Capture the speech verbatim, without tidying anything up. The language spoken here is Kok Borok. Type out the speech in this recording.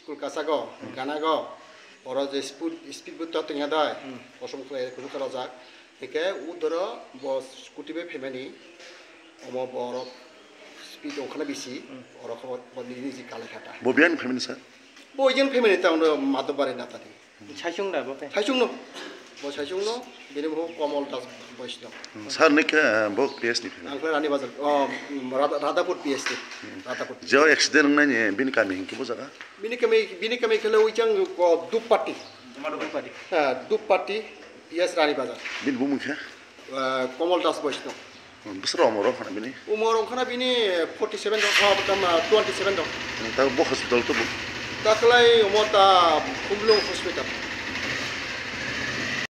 School kasago, ganago, oro je speed, speed bo to tengya dai, kosom khlai kudu kha rojak. Hingke udoro bo scooty bai phaimani, omo borok speed ongkhana bisi, oro kho bo niji niji kalai kha ta. Bo biyang phaimani sir? Bo yen phaimani ta uno Madhobari natani. Saichung da bo khe? Saichung no. Bo saichung no, bini bo Komol Das Boisno. Sir ni khe bo P S ni phaimani? Ang khe Rani Bazar, oh, Radha-, Radhapur P S ni. Radhapur. Je accident wngnai ni bini kami hingke bo jaga? Bini kami, bini kami khe le ujang ko Duppati. Duppati. Ha, Duppati, P S Rani Bazar. Bini bumung khe? Eh, Komol Das Boisno. Hmm, bwswk rok omo rok khana bini? Umor ongkhana bini forty seven rok, oh, tama twenty seven rok. Hmm, ta bo hospital to bo? Ta khlai omo ta Khumlung hospital.